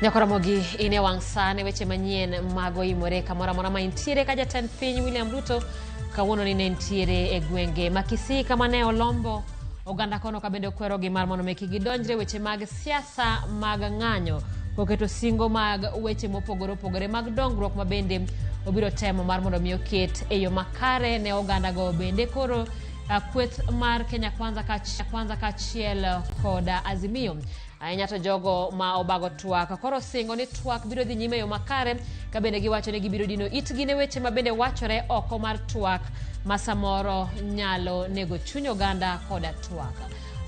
Nyakoramogi in e wang' sa ne weche manyien mag oimore kamoro amora ma intiere ka jatend piny William Ruto kawuono ni ne nitiere e gwenge ma Kisii kama ne olombo oganda kono ka bende okwerogi mar mondo mi kik gidonjre weche mag siasa mag ng'anyo koketo singo mag weche mopogore opogore mag dongruok ma bende obiro temo mar mondo mi oket e yo makare ne ogandago bende koro kweth mar Kenya Kwanza Kwanza kaachiel kod Azimio Ahinya to jogo ma obago twak koro osingo ni twak biro dhi nyime e yo makare ka bende giwacho ni gibiro dino itgi ne weche ma bende wachore oko mar twak ma samoro nyalo nego chuny oganda koda twak.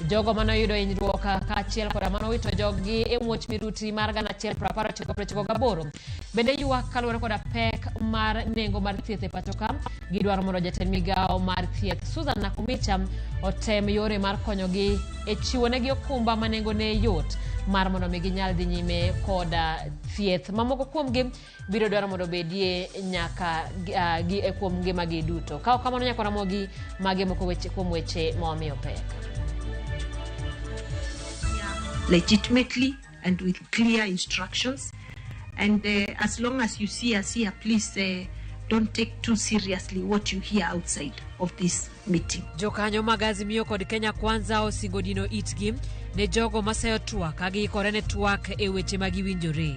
Jogo mane oyudo hinyruok kaachiel koda mane owito joggi e muoch miruti mar 1998 bende ywak kaluwore koda pek mar nengo mar thieth e pachoka. Gidwaro mondo jatend migawo mar thieth Susan Nakhumicha otem yore mar konyogi e chiwonegi okumba ma nengone yot mar mondo mi ginyal dhi nyime koda thieth. Mamoko kuomgi biro dwaro mondo obedie nyaka gi e kuom ngimagi duto. Ka ok kamano nyaka Ramogi magi moko weche kuom weche ma wamiyo pek. Legitimately and with clear instructions. And as long as you see us here, please don't take too seriously what you hear outside of this meeting. Jokanyo mag Azimio kod Kenya Kwanza osingo dino itgi ne jogo maseyo twak ka giikore ne twak e weche ma giwinjore.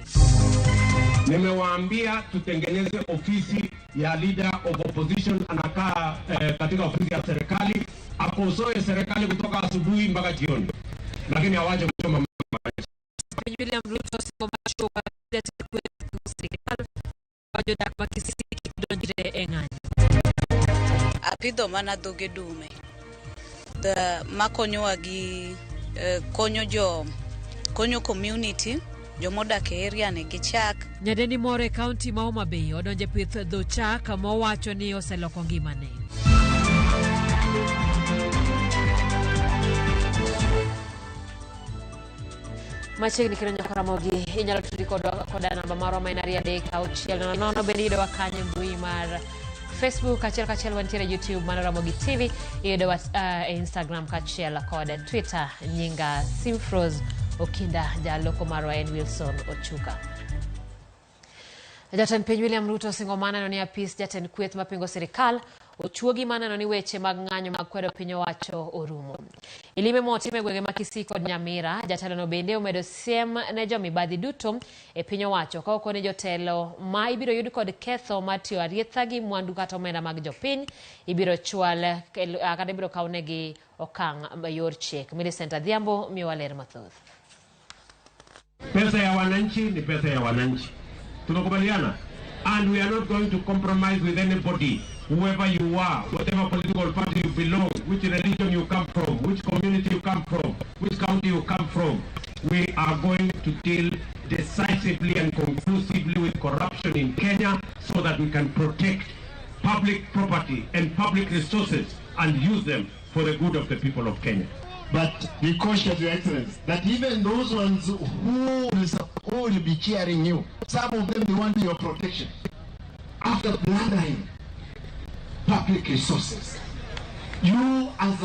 Nimewaambia tutengeneze ofisi ya leader of opposition, anakaa katika ofisi ya serikali, akosoe serikali kutoka asubuhi mpaka jioni, lakini hawaje kuchoma. William Ruto osingo mar chopo jatend kweth sirkal jodak ma Kisii kik donjre e ng'anyo. Apidho mana dhoge dume the makonyowa gi konyo jo konyo community jomodak e area ni gi chak. Nyadendi moro e kaunti ma Homa Bay odonjo e pith dho chak mowacho ni oseloko ngimane. Machiegni kendo Nyakoramogi inyalo tudi kodwa koda namba marwa ma en 23600 bende iyudowa kanyo e mbui mar Facebook achiel kachiel wantiere YouTube mar Ramogi TV iyudowa e Instagram kaachiel kod Twitter nyinga Simfros Okinda jaloko marwa en Wilson Ochuka. Jatend piny William Ruto osingo mar neno ni apis jatend kweth mapingo sirikal ochuogi mar neno ni weche mag ng'anyo mag kwedo piny owacho orumo. E limbe motimo e gwenge ma Kisii kod Nyamira, jatelono bende omedo siem ne jomibadhi duto e piny owacho ka okone jotelo ma ibiro yud kod ketho mar tiyo arietha gi mwandu kata omenda mag jopiny ibiro chwal kata ibiro kawnegi okang' yor chik. Millicent Adhiambo miyowa ler mathoth. Pesa ya wananchi ni pesa ya wananchi. Tumekubaliana? And we are not going to compromise with anybody, whoever you are, whatever political party you belong, which religion you come from, which community you come from, which county you come from. We are going to deal decisively and conclusively with corruption in Kenya so that we can protect public property and public resources and use them for the good of the people of Kenya. But be cautious, Your Excellency, that even those ones who will be cheering you, some of them, they want your protection. After plundering public resources, you as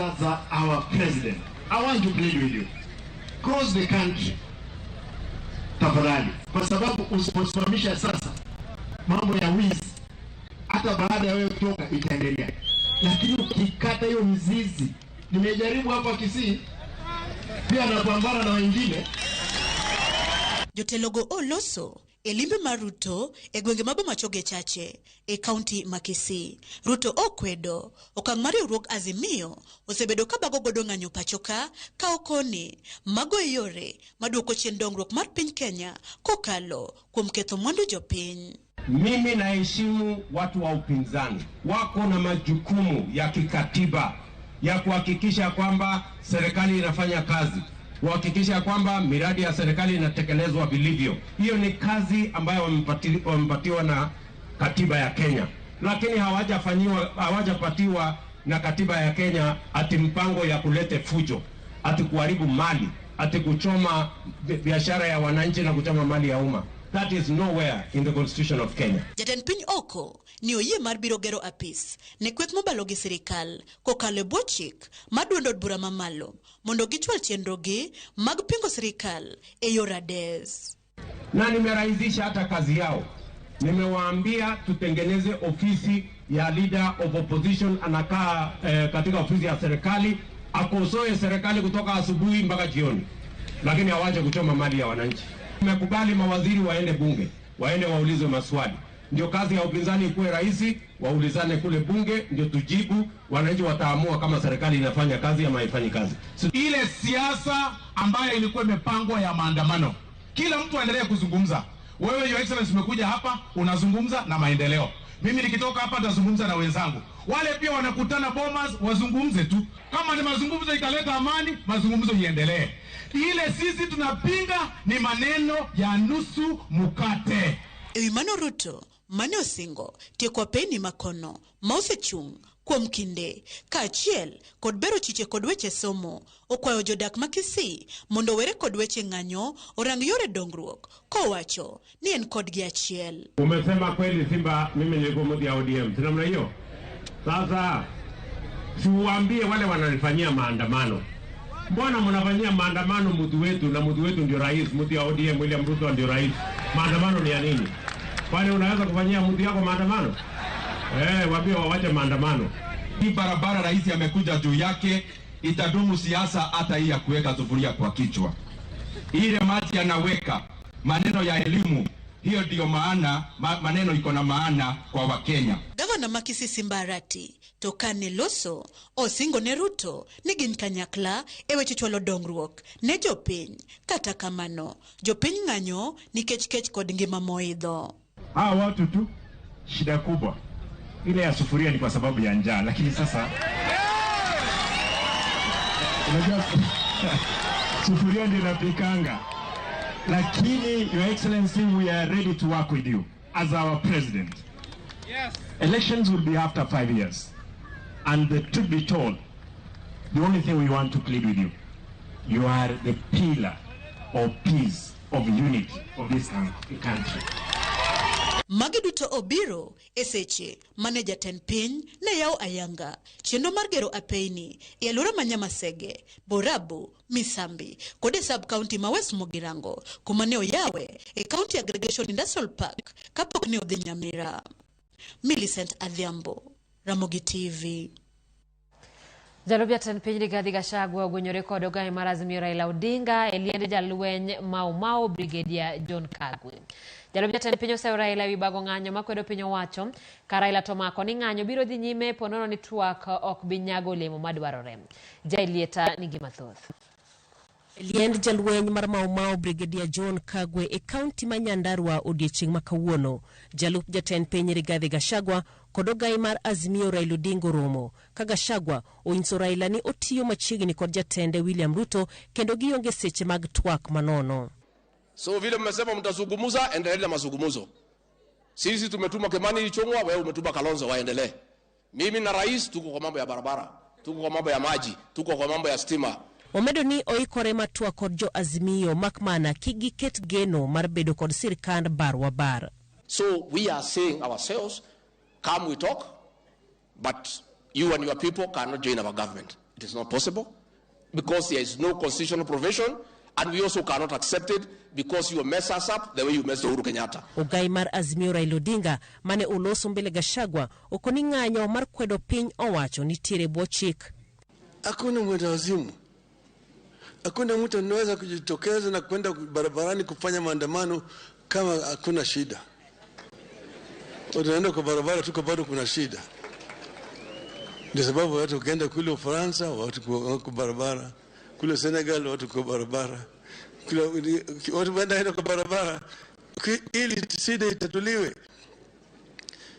our president, I want to plead with you, cross the country, tafadhali, kwa sababu usiposimamisha sasa mambo ya wizi, hata baada ya wewe kutoka itaendelea. Lakini ukikata hiyo mzizi, nimejaribu hapa Kisii, pia napambana na wengine. Jotelogo oloso e limbe mar Ruto e gwenge ma Bomachoge Chache e kaunti ma Kisii. Ruto okwedo okang' mar riwruog Azimio osebedo ka bago godo ng'anyo pacho ka ka okoni mago e yore maduoko chien dongruok mar piny Kenya kokalo kuom ketho mwandu jopiny. Mimi naheshimu watu wa upinzani, wako na majukumu ya kikatiba ya kuhakikisha kwamba serikali inafanya kazi, kuhakikisha kwamba miradi ya serikali inatekelezwa vilivyo. Hiyo ni kazi ambayo wamepatiwa na katiba ya Kenya, lakini hawajapatiwa na katiba ya Kenya ati mpango ya kulete fujo, ati kuharibu mali, ati kuchoma biashara ya wananchi na kuchoma mali ya umma. That is nowhere in the constitution of Kenya. Jatend piny oko ni oyie mar biro gero apis ne kweth mobalo gi sirikal kokalo e bwo chik mar duond od bura mamalo mondo gichwal chenrogi mag pingo sirikal e yor ades. Na nimerahisisha hata kazi yao. Nimewaambia tutengeneze ofisi ya leader of opposition, anakaa katika ofisi ya serikali, akosoe serikali kutoka asubuhi mpaka jioni, lakini hawache kuchoma mali ya wananchi. Tumekubali mawaziri waende bunge, waende waulizwe maswali. Ndio kazi ya upinzani ikuwe rahisi, waulizane kule bunge, ndio tujibu. Wananchi wataamua kama serikali inafanya kazi ama haifanyi kazi. So, ile siasa ambayo ilikuwa imepangwa ya maandamano, kila mtu aendelee kuzungumza. Wewe Your Excellency umekuja hapa unazungumza na maendeleo. Mimi nikitoka hapa nitazungumza na wenzangu. Wale pia wanakutana Bomas wazungumze tu. Kama ni mazungumzo italeta amani, mazungumzo iendelee. Ile sisi tunapinga ni maneno ya nusu mkate. Ewi mano Ruto mane osingo tieko apeyni makono ma osechung' kuom kinde kaachiel kod bero chiche kod weche somo okwayo jodak ma Kisii mondo owere kod weche ng'anyo orang yore dongruok kowacho ni en kodgi achiel. Umesema kweli Simba, mimi nilikuwa mtu ya ODM, si namna hiyo? Sasa siuambie wale wananifanyia maandamano, mbona mnafanyia maandamano mtu wetu, na mtu wetu ndio rais, mtu ya ODM William Ruto ndio rais. Maandamano ni ya nini? Kwani unaweza kufanyia mtu yako maandamano? Waambie wawache maandamano. Hii barabara rais amekuja juu yake, itadumu siasa hata hii ya kuweka sufuria kwa kichwa. Ile maji anaweka maneno ya elimu, hiyo ndio maana maneno iko na maana kwa Wakenya. Gavana ma Kisii Simba Arati to kane loso osingo ne Ruto ni gin kanyakla e weche chwalo dongruok ne jopiny. Kata kamano, jopiny ng'anyo nikech kech kod ngima moidho. Hawa watu tu shida kubwa ile ya sufuria ni kwa sababu ya njaa, lakini sasa unajua sufuria ndio inapikanga. Lakini Your Excellency, we are ready to work with you as our president. Yes. Elections will be after 5 years. And the truth be told, the only thing we want to plead with you, you are the pillar of peace, of unity of this country. Magi duto obiro e seche mane jatend piny ne yawo ayanga chenro mar gero apeyni e alwora ma Nyamasege, Borabu, Misambi kod e sub county ma West Mugirango kuma ne oyawe e County Aggregation Industrial Park kapok ne odhi Nyamira. Millicent Adhiambo, Ramogi TV. Jalup jatend piny Rigathi Gachagua ogwenyore kod ogaye mar Azimio Raila Odinga e liende jalweny Mau Mau Brigadier John Kagwe. Jalup jatend piny oseyo Raila ewi bago ng'anyo makwedo piny owacho ka Raila to mako ni ng'anyo biro dhi nyime ponono ni twak ok bi nyago olemo madwarore. Jailieta nigi mathoth. Liend jalweny mar Mau Mau Brigadier John Kagwe e kaunti ma Nyandarua odiechieng' ma kawuono. Jalup jatend piny Rigathi Gachagua kod ogayi mar Azimio Raila Odinga oromo ka Gachagua onyiso Raila ni otiyo machiegni kod jatende William Ruto kendo gionge seche mag twak manono. So vile mmesema mtazungumza, endelee na mazungumzo. Sisi tumetuma Kimani Ichung'wa, wewe umetuma Kalonzo, waendelee. Mimi na rais tuko kwa mambo ya barabara, tuko kwa mambo ya maji, tuko kwa mambo ya stima. Omedo ni oikore mar twak kod jo Azimio makmana kik giket geno mar bedo kod sirkand bar wa bar. So we are saying ourselves, come we talk, but you and your people cannot join our government. It is not possible because there is no constitutional provision, and we also cannot accept it because you mess us up the way you messed Uhuru Kenyatta. Ogai mar Azimio Raila Odinga mane oloso mbele Gachagua okoni ng'anyo mar kwedo piny owacho nitiere bwo chik. Hakuna mwenda wazimu. Hakuna mtu anaweza kujitokeza na kwenda barabarani kufanya maandamano kama hakuna shida. Utaenda kwa barabara tuko bado kuna shida. Ndio sababu watu ukienda kule Ufaransa watu kwa barabara, kule Senegal watu kwa barabara, kule watu wanaenda kwa barabara ili shida itatuliwe.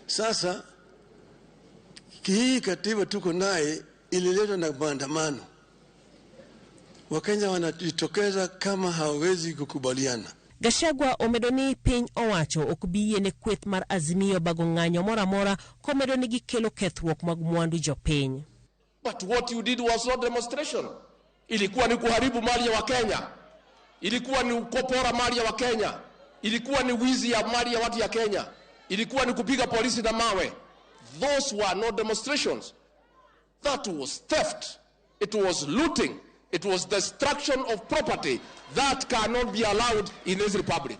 Sasa hii katiba tuko naye ililetwa na maandamano. Wakenya wanajitokeza kama hawawezi kukubaliana. Gachagua omedo ni piny owacho ok bi yiene kweth mar Azimio bago ng'anyo moro amora komedo ni gikelo kethruok mag mwandu jopiny. But what you did was not demonstration. Ilikuwa ni kuharibu mali ya Wakenya. Ilikuwa ni kupora mali ya Wakenya. Ilikuwa ni wizi ya mali ya watu ya Kenya. Ilikuwa ni kupiga polisi na mawe. Those were not demonstrations. That was theft. It was looting. It was destruction of property that cannot be allowed in this republic.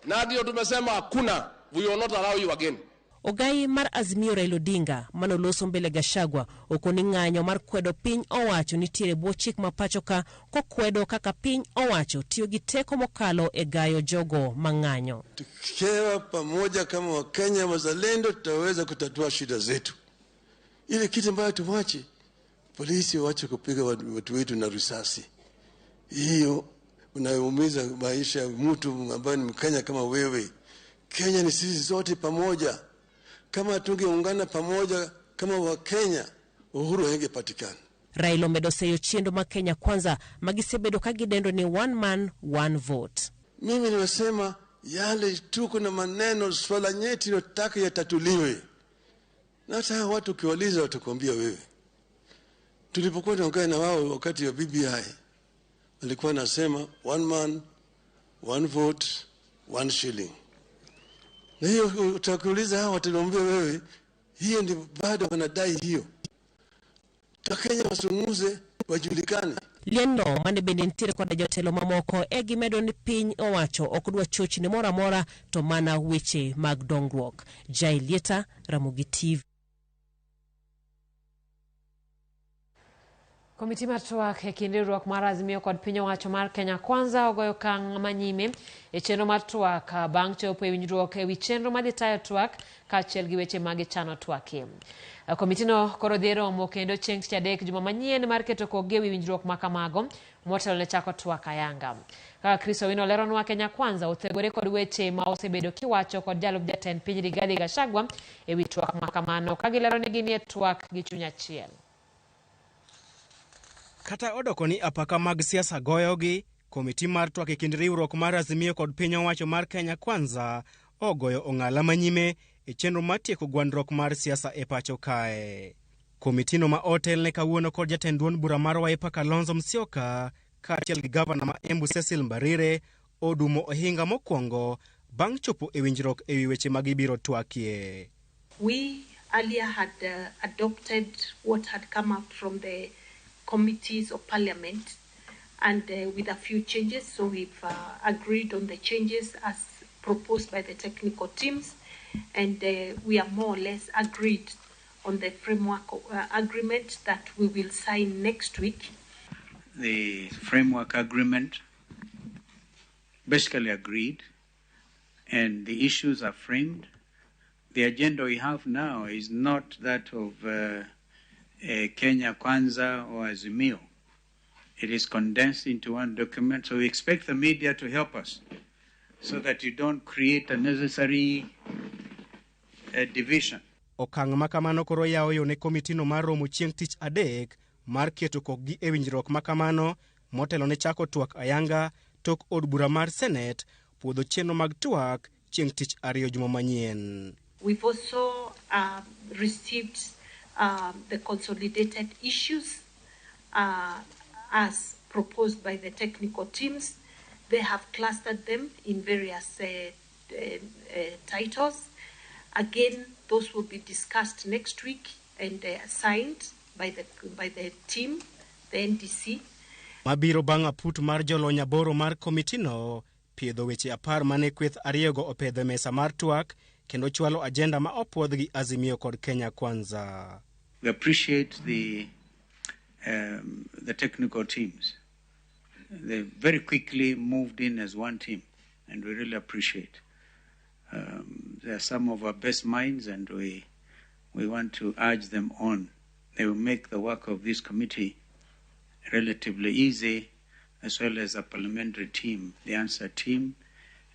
Na ndio tumesema hakuna, we will not allow you again. Ogai mar Azimio Raila Odinga manoloso mbele Gachagua okoni ng'anyo mar kwedo piny owacho nitiere bwo chik ma pacho ka kokwedo kaka piny owacho tiyo gi teko mokalo e gayo jogo mang'anyo. Tukiwa pamoja kama Wakenya wazalendo, tutaweza kutatua shida zetu. Ile kitu ambayo tuwache polisi wache kupiga watu wetu na risasi, hiyo unaumiza maisha ya mtu ambaye ni Mkenya kama wewe. Kenya ni sisi zote pamoja. Kama tungeungana pamoja kama Wakenya, uhuru haingepatikana. Raila omedo seyo chenro mag Kenya Kwanza magisebedo ka gidendo ni one man one vote. Mimi nimesema yale tuko na maneno, swala nyeti nataka yatatuliwe, na hata hawa watu ukiwauliza watakwambia wewe. Tulipokuwa tunaongea na wao wakati wa BBI, walikuwa nasema one man one vote one shilling, na hiyo utakiuliza hawa watakwambia wewe, hiyo ndio bado wanadai hiyo. Wakenya wazungumze, wajulikane. Lienno mane bende nitiere koda jotelo mamoko e gimedo ni piny owacho ok dwa chochni moro amora to mana weche mag dongruok. Jai Lieta, Ramogi TV. Komiti mar twak e kind riwruok mar Azimio kod piny owacho mar Kenya Kwanza ogoyo okang' manyime e chenro mar twak bang' chopo e winjruok e wi chenro madhi tayo twak kaachiel gi weche ma gichano twakie. Komitino koro dhi romo kendo chieng' tich adek juma manyien mar keto kogi e wi winjruok ma kamago motelo ne chako twak ayanga. Kaka Chris Owino leronwa, Kenya Kwanza othegore kod weche ma osebedo kiwacho kod jalup jatend piny Rigathi Gachagua e wi twak ma kamano ka gilero ni ginie twak gi chuny achiel. Kata odoko ni apaka mag siasa goyogi, komiti mar twak e kind riwruok mar Azimio kod piny owacho mar Kenya Kwanza ogoyo ong'ala manyime e chenro mar tieko gwandruok mar siasa e pacho kae. Komitino ma otelne kawuono kod jatend duond bura mar Wiper Kalonzo Musyoka kaachiel gi gavana ma Embu Cecil Mbarire odumo ohinga mokwongo bang' chopo e winjruok e wi weche ma gibiro twakie. We earlier had adopted what had come up from the committees of parliament and with a few changes. So we've agreed on the changes as proposed by the technical teams, and we are more or less agreed on the framework agreement that we will sign next week. The framework agreement basically agreed, and the issues are framed. The agenda we have now is not that of Kenya Kwanza or Azimio. It is condensed into one document, so we expect the media to help us so that you don't create unnecessary division. Okang' ma kamano koro yawo yo ne komitino mar romo chieng' tich adek mar keto kokgi e winjruok ma kamano motelo ne chako twak ayanga tok od bura mar Senate puodho chenro mag twak chieng' tich ariyo juma manyien. We've also received the consolidated issues as proposed by the technical teams. They have clustered them in various titles. Again, those will be discussed next week and signed by the team, the NDC. Mabiro bang' aput mar jolony aboro mar komitino piedho weche 10 mane kweth ariyogo opedho e mesa mar twak kendo chwalo agenda ma opuodh gi Azimio kod Kenya Kwanza. We appreciate the technical teams. They very quickly moved in as one team, and we really appreciate. They are some of our best minds, and we want to urge them on. They will make the work of this committee relatively easy, as well as a parliamentary team, the answer team,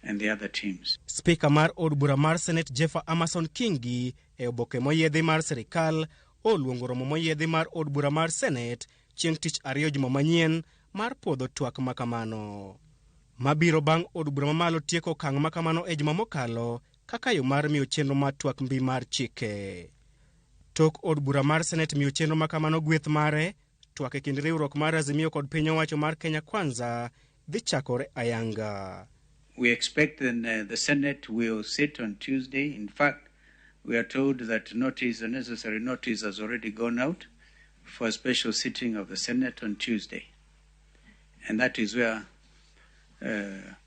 and the other teams. Speaker mar od bura mar Senate Jeffer Amason Kingi e oboke moyiedhi mar sirikal oluongo romo moyiedhi mar od bura mar Senate chieng' tich ariyo juma manyien mar puodho twak makamano. Mabiro bang' od bura mamalo tieko okang' makamano e juma mokalo kaka yo mar miyo chenro mar twak mbi mar chike. Tok od bura mar Senate miyo chenro makamano gweth mare, twak e kind riwruok mar Azimio kod piny owacho mar Kenya Kwanza dhi chakore ayanga. We expect then the Senate will sit on Tuesday. In fact, we are told that notice, the necessary notice has already gone out for a special sitting of the Senate on Tuesday. And that is where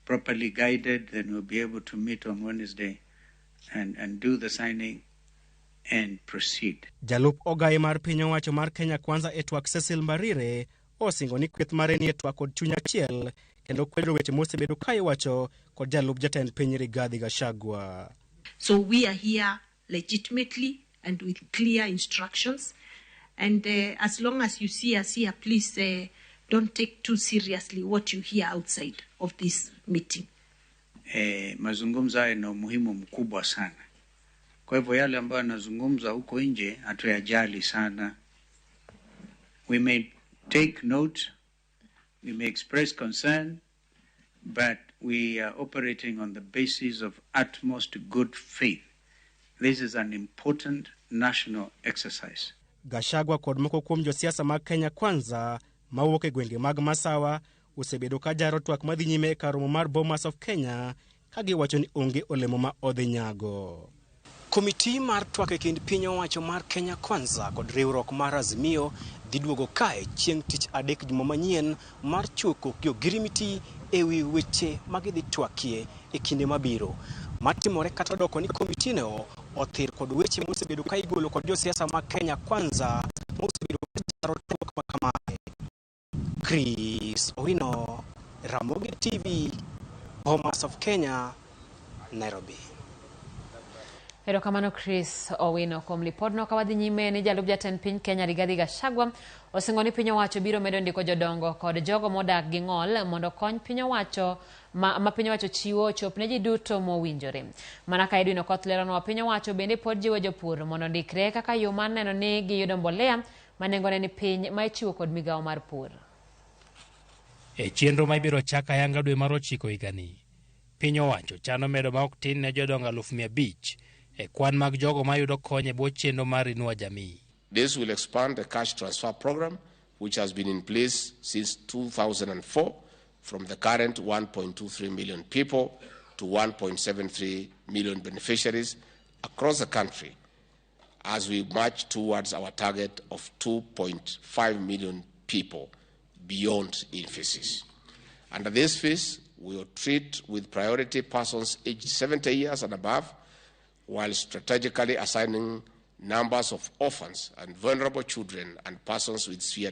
properly guided, then we'll be able to meet on Wednesday and do the signing and proceed. Jalup ogaye mar piny owacho mar Kenya Kwanza e twak Cecil Mbarire osingo ni kweth mare ni e twak kod chuny achiel kendo kwedo weche mosebedo ka iwacho kod jalup jatend piny Rigathi Gachagua. So we are here legitimately and with clear instructions. And as long as you see us here, please don't take too seriously what you hear outside of this meeting. Mazungumzo haya yana umuhimu mkubwa sana. Kwa hivyo yale ambayo yanazungumza huko nje hatuyajali sana. We may take note, we may express concern, but we are operating on the basis of utmost good faith. This is an important national exercise. Gachagua kod moko kuom josiasa mag Kenya Kwanza mawuok e gwenge mag Masawa osebedo ka jaro twak madhi nyime e kar romo mar Bomas of Kenya ka giwacho ni onge olemo ma odhi nyago. Komiti mar twak e kind piny owacho mar Kenya Kwanza kod riwruok mar Azimio dhi duogo kae chieng' tich adek juma manyien mar chiwo kokgi ogirimiti e wi weche ma gidhi twakie e kinde mabiro. Matimore kata odoko ni komitino othir kod weche mosebedo ka igolo kod josiasa mag Kenya Kwanza mosebedo ka jaro twak ma kamae. Chris Owino, Ramogi TV, Bomas of Kenya, Nairobi. Erokamano Chris Owino kuom lipodno. Ka wadhi nyime ni jalup jatend piny Kenya Rigathi Gachagua osingo ni piny owacho biro medo ndiko jodongo kod jogo modak gi ng'ol mondo kony piny owacho ma piny owacho chiwo ochop ne ji duto mowinjore. Mana ka Edwin Okoth leronwa, piny owacho bende pod jiwo jopur mondo ondikre kaka yo mar neno ni giyudo mbolea ma nengone ni piny ma ichiwo kod migawo mar pur. E chenro ma ibiro chak ayanga dwe mar 9 higani, piny owacho chano medo ma ok tin ne jodongo 500,000 e kwan mag jogo mayudo kony e bwo chenro mar Inua Jamii. This will expand the cash transfer program, which has been in place since 2004, from the current 1.23 million people to 1.73 million beneficiaries across the country as we march towards our target of 2.5 million people beyond in phases. Under this phase, we will treat with priority persons aged 70 years and above, while strategically assigning numbers of orphans and vulnerable children and persons with severe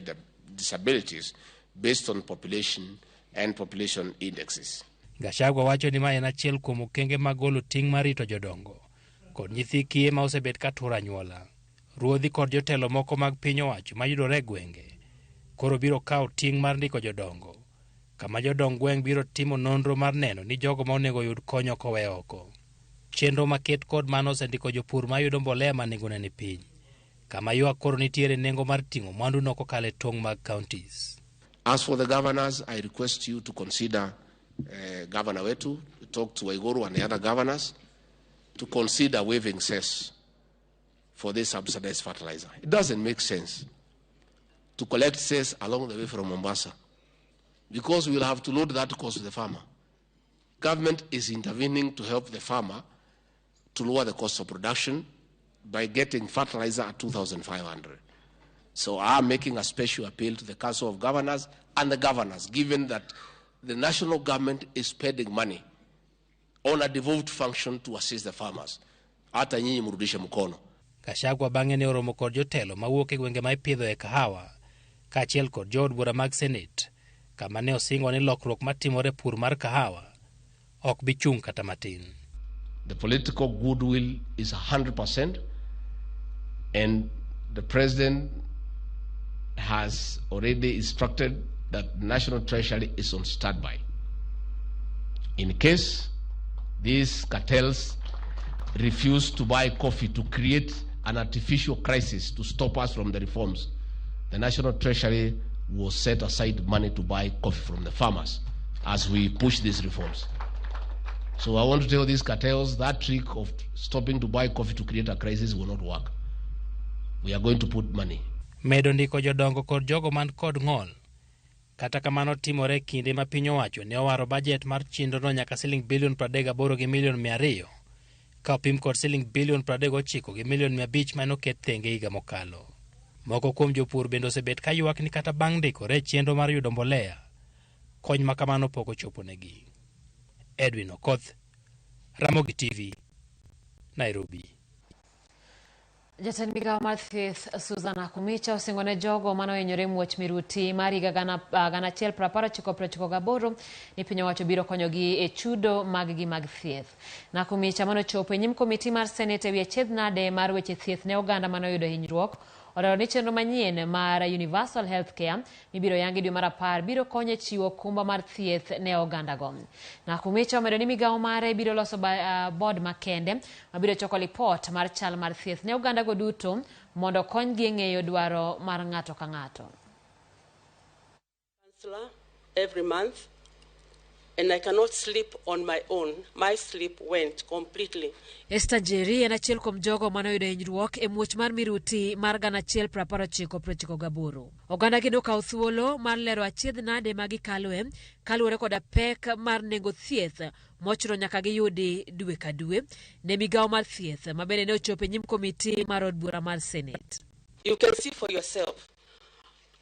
disabilities based on population and population indexes. Gachagua wacho ni ma en achiel kuom okenge mag golo ting' mar rito jodongo kod nyithi kiye ma osebet ka turo anyuola. Ruodhi kod jotelo moko mag piny owacho mayudore e gwenge koro biro kawo ting' mar ndiko jodongo, kama jodong gweng' biro timo nonro mar neno ni jogo ma onego oyud kony ok owe oko. Chenro maket kod mano osendiko jopur mayudo mbolea ma nengone ni piny, kama ywak koro nitiere nengo mar ting'o mwanduno kokalo e tong' mag counties. As for the governors, I request you to consider Governor wetu, to talk to Waiguru and the other governors, to consider waiving cess for this subsidized fertilizer. It doesn't make sense to collect cess along the way from Mombasa, because we will have to load that cost to the farmer. Government is intervening to help the farmer to lower the cost of production by getting fertilizer at 2,500. So I'm making a special appeal to the Council of Governors and the governors, given that the national government is spending money on a devolved function to assist the farmers. Hata nyinyi mrudishe mkono. Gachagua bang'e ne oromo kod jotelo mawuok e gwenge ma ipidhoe kahawa kaachiel kod jood bura mag Senate, kama ne osingo ni lokruok matimore e pur mar kahawa ok bi chung' kata matin. The political goodwill is 100%, and the president has already instructed that the National Treasury is on standby in case these cartels refuse to buy coffee to create an artificial crisis to stop us from the reforms. The National Treasury will set aside money to buy coffee from the farmers as we push these reforms. So I want to tell these cartels that trick of stopping to buy coffee to create a crisis will not work. We are going to put money. Medo ndiko jodongo kod jogo man kod ng'ol. Kata kamano timore kinde ma piny owacho ne owaro bajet mar chenrono nyaka siling bilion 38 gi milion 200 ka opim kod siling bilion 39 gi milion 500 mane oket thenge higa mokalo. Moko kuom jopur bende osebet ka ywak ni kata bang' ndikore e chenro mar yudo mbolea, Kony ma kamano pok ochoponegi. Edwin Okoth, Ramogi TV, Nairobi. Jatend migawo mar thieth Susan Nakhumicha osingo ne jogo mane ohinyore muoch miruti mar higa 1998 ni piny owacho biro konyogi e chudo mag-gi mag thieth. Nakhumicha mane ochopo e nyim komiti mar Senate ewi achiedh nade mar weche thieth ne oganda mane oyudo hinyruok olero ni chenro manyien mar Universal Health Care mibiro yangi dwe mar 10 biro konyo e chiwo okumba mar thieth ne ogandago. Nakhumicha omedo ni migawo mare biro loso board makende mabiro choko lipot mar chal mar thieth ne ogandago duto mondo okonygi e ng'eyo dwaro mar ng'ato ka ng'ato. Every month, and I cannot sleep on my own. My sleep went completely. Esther Njeri en achiel kuom jogo mane oyudo hinyruok e muoch mar miruti mar 1998. Oganda gi nokawo thuolo mar lero achiedh nade ma gikaloe kaluwore koda pek mar nengo thieth mochuno nyaka giyudi dwe ka dwe ne migawo mar thieth ma bende ne ochopo e nyim komiti mar od bura mar Senate. You can see for yourself.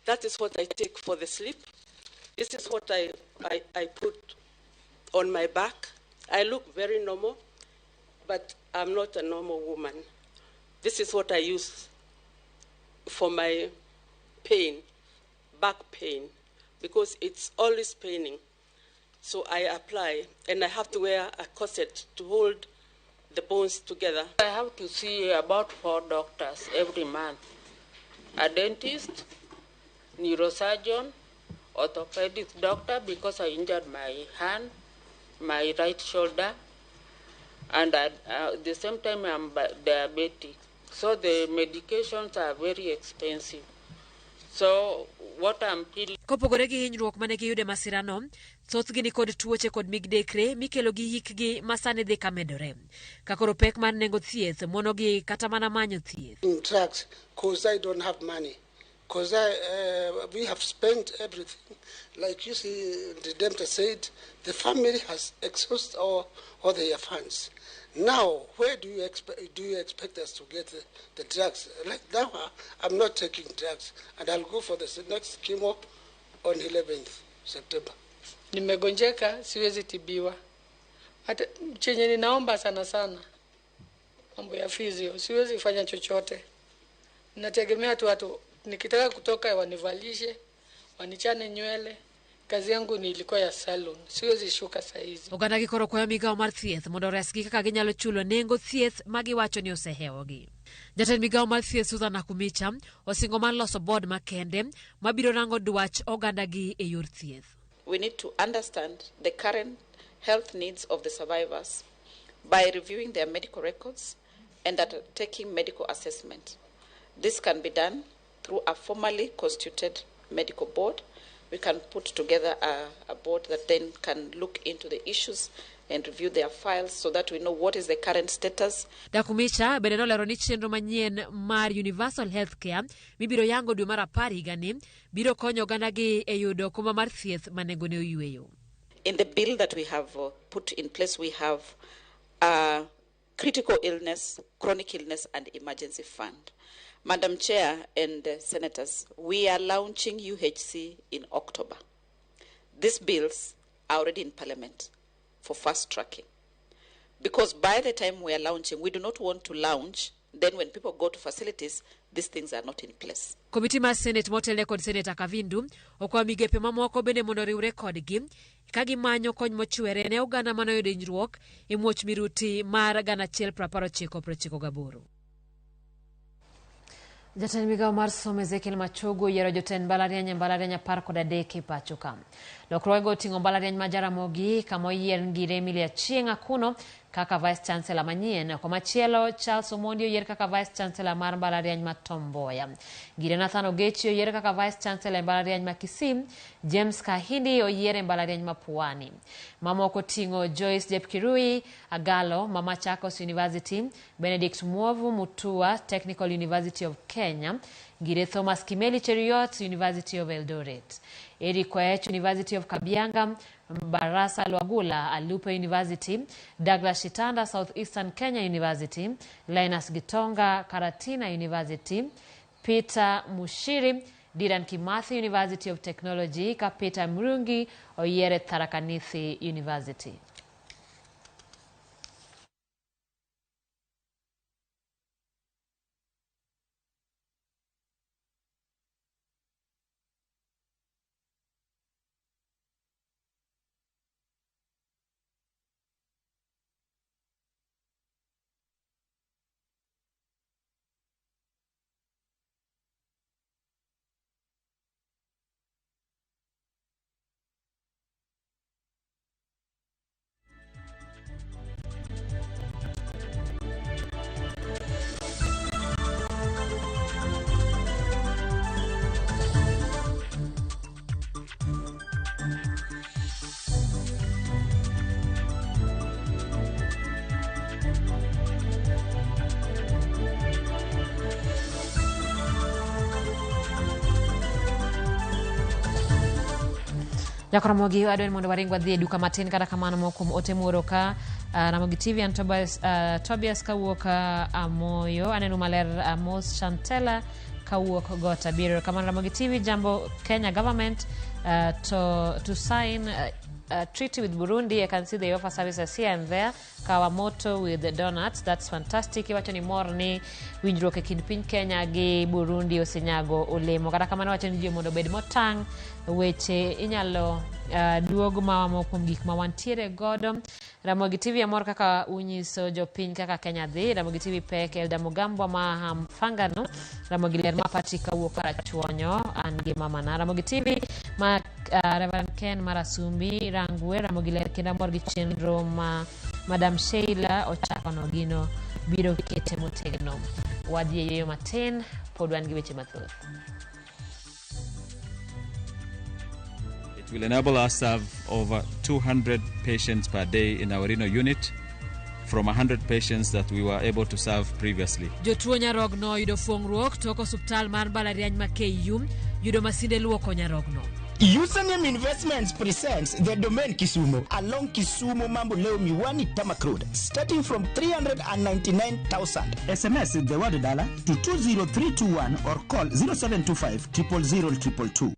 That is what I take for the sleep. This is what I put on my back. I look very normal, but I'm not a normal woman. This is what I use for my pain, back pain, because it's always paining. So I apply, and I have to wear a corset to hold the bones together. I have to see about 4 doctors every month. A dentist, neurosurgeon, orthopedic doctor, because I injured my hand, my right shoulder, and at the same time I'm diabetic. So the medications are very expensive. So what I'm feeling... Kopogore gi hinyruok mane giyudo e masirano, thothgi ni kod tuoche kod midekre mikelo gi hikgi ma sani dhi ka medore. Ka koro pek mar nengo thieth monogi kata mana manyo thieth. Drugs, 'cause I don't have money. 'Cause we have spent everything. Like you see, the doctor said, the family has exhausted all their funds. Now, where do you expect us to get the drugs? Like now, I'm not taking drugs, and I'll go for the next chemo on 11th September. Nimegonjeka, siwezi tibiwa. Hata chenye ninaomba sana sana, mambo ya physio, siwezi fanya chochote. Nategemea tu watu, nikitaka kutoka wanivalishe, wanichane nywele. Kazi yangu ni ilikuwa ya salon, siwezi shuka saizi. Oganda gi koro kwayo migawo mar thieth mondo oresgi kaka ginyalo chulo nengo thieth ma giwacho ni osehewogi. Jatend migawo mar thieth Susan Nakhumicha osingo mar loso board makende mabiro rango dwach oganda gi e yor thieth. We need to understand the current health needs of the survivors by reviewing their medical records and undertaking medical assessment. This can be done through a formally constituted medical board. We can put together a board that then can look into the issues and review their files so that we know what is the current status. Nakhumicha bende nolero ni chenro manyien mar Universal Healthcare mibiro yango dwe mar 10 higani biro konyo oganda gi e yudo okumba mar thieth ma nengone oyweyo. In the bill that we have put in place, we have critical illness, chronic illness and emergency fund. Madam Chair and Senators, we are launching UHC in October. These bills are already in Parliament for fast tracking. Because by the time we are launching, we do not want to launch, then when people go to facilities, these things are not in place. Komiti mar Senate motelne kod Senator Kavindu okwayo migepe mamoko bende mondo oriwre kodgi ka gimanyo kony mochwere ne oganda mane oyudo hinyruok e muoch miruti mar 1998. Jatend migawo mar somo Ezekiel Machogu oyiero jotend mbalariany e mbalariany 13 e pacho ka. Lokruogego oting'o mbalariany ma Jaramogi kama oyier Ngire Emilia Achieng' Akuno kaka Vice Chancellor manyien. Komachielo Charles Omondi oyier kaka Vice Chancellor mar mbalariany ma Tom Mboya. Ngire Nathan Ogechi oyier kaka Vice Chancellor e mbalariany ma Kisii. James Kahindi oyier e mbalariany ma Pwani. Mamoko ting'o Joyce Jepkirui Agalo ma Machakos University, Benedict Mwovu Mutua Technical University of Kenya, Ngire Thomas Kimeli Cheruiyot University of Eldoret, Eric Koech University of Kabianga, Barasa Lwagula Alupe University, Douglas Shitanda Southeastern Kenya University, Linus Gitonga Karatina University, Peter Mushiri Dedan Kimathi University of Technology ka Peter Murungi oyier e Tharaka Nithi University. Jakoromogi adwa mondo waring wadhi e duka matin kata kamano moko kuom ote muoro ka Ramogi TV an Tobias, Tobias kawuok Amoyo aneno maler Amos Chantela kawuok Got Abiriyo kamano Ramogi TV jambo Kenya government to sign treaty with Burundi. I can see they offer services here and there. Kawamoto with the donuts, that's fantastic. Iwacho ni mor ni winjruok e kind piny Kenya gi Burundi osenyago olemo. Kata kamano wacho ni ji mondo obed motang' weche inyalo duog mawa kuom gik ma wantiere godo. Ramogi TV amor kaka unyiso jopiny kaka Kenya dhi. Ramogi TV pek Elda Mugambwa ma Hamfangano. Ramogi ler ma Patrick kawuok Karachuonyo an gi mamana. Ramogi TV ma Reverend Ken Marasumbi Rangwe. Ramogi ler kendo amor gi chenro ma Madam Sheila ochakono gino biro kete motegno. Wadhi e yueyo matin pod wan gi weche mathoth. It will enable us to serve over 200 patients per day in our renal unit from 100 patients that we were able to serve previously. Jotuo nyarogno oyudo fuong'ruok tok osuptal mar mbalariany ma KU yudo masinde luoko nyarogno. Username Investments presents the Domain Kisumu along Kisumu Mamboleo Miwani Tamak Road, starting from 399,000. SMS the word dollar to 20321 or call 0725 000 222.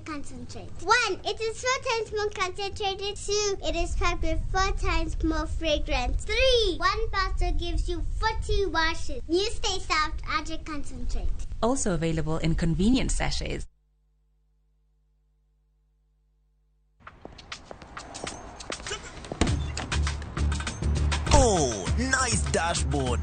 Concentrate. 1. It is 4 times more concentrated. 2. It is packed with 4 times more fragrance. 3. 1 bottle gives you 40 washes. New Stay Soft Added Concentrate. Also available in convenient sachets. Oh, nice dashboard.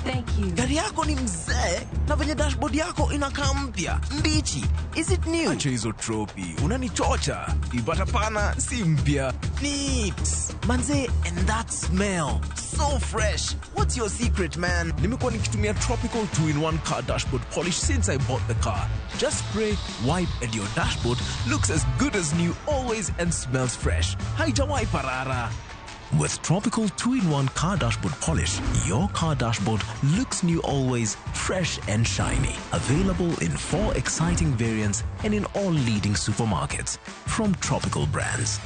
Thank you. Gari yako ni mzee na venye dashboard yako inakaa mpya, mbichi. Is it new? Acha hizo tropi, unanichocha. Ipata pana si mpya. Neat. Manze, and that smell. So fresh. What's your secret, man? Nimekuwa nikitumia Tropical 2-in-1 car dashboard polish since I bought the car. Just spray, wipe and your dashboard looks as good as new always and smells fresh. Haijawahi parara. With Tropical 2-in-1 Car Dashboard Polish, your car dashboard looks new always, fresh and shiny. Available in 4 exciting variants and in all leading supermarkets. From Tropical Brands.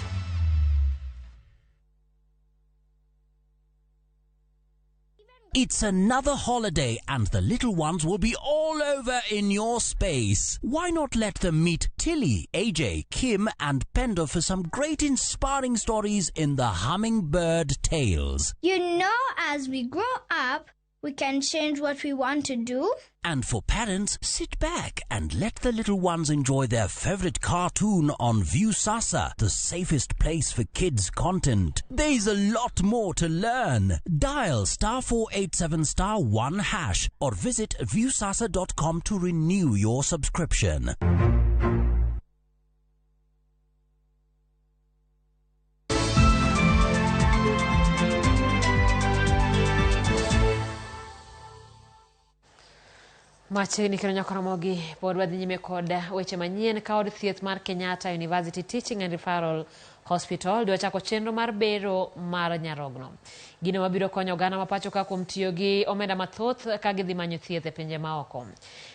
It's another holiday and the little ones will be all over in your space. Why not let them meet Tilly, AJ, Kim and Pendo for some great inspiring stories in the Hummingbird Tales. You know, as we grow up, We can change what we want to do. And for parents, sit back and let the little ones enjoy their favorite cartoon on Viusasa, the safest place for kids' content. There's a lot more to learn. Dial *487 *1# or visit viusasa.com to renew your subscription. Machiegni kendo nyaka Ramogi pod wadhi nyime kod weche manyien ka od thieth mar Kenyatta University Teaching and Referral Hospital dwa chako chenro mar bero mar nyarogno. Gino mabiro konyo oganda ma pacho ka kuom tiyo gi omenda mathoth ka gidhi manyo thieth e pinje maoko.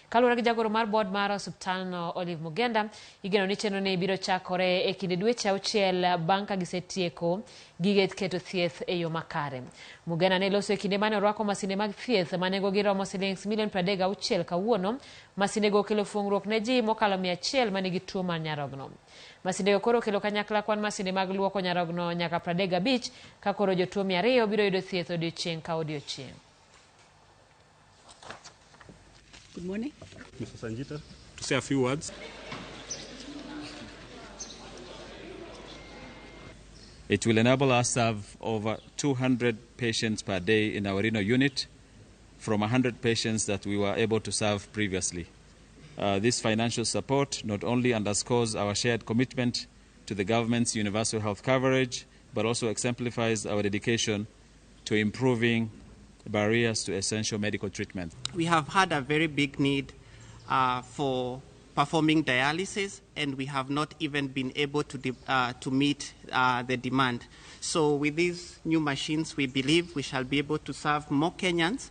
Kaluwore gi jagoro mar board mar osiptalno Olive Mugenda, igeno ni chenro ni biro chakore e kinde dweche auchiel bang' ka gisetieko gige keto thieth e yo makare. Mugenda ne loso e kinde mane orwako masinde mag thieth ma nengogi romo silings milion 36 kawuono. Masindego okelo fuong'ruok ne ji mokalo 100 manigi tuo mar nyarogno. Masindego koro okelo kanyakla kwan masinde mag luoko nyarogno nyaka 35 ka koro jotuo 200 biro yudo thieth odiochieng' ka odiochieng'. Good morning. Mr. Sanjita, to say a few words. It will enable us to serve over 200 patients per day in our renal unit from 100 patients that we were able to serve previously. This financial support not only underscores our shared commitment to the government's universal health coverage, but also exemplifies our dedication to improving barriers to essential medical treatment. We have had a very big need for performing dialysis, and we have not even been able to meet the demand. So with these new machines, we believe we shall be able to serve more Kenyans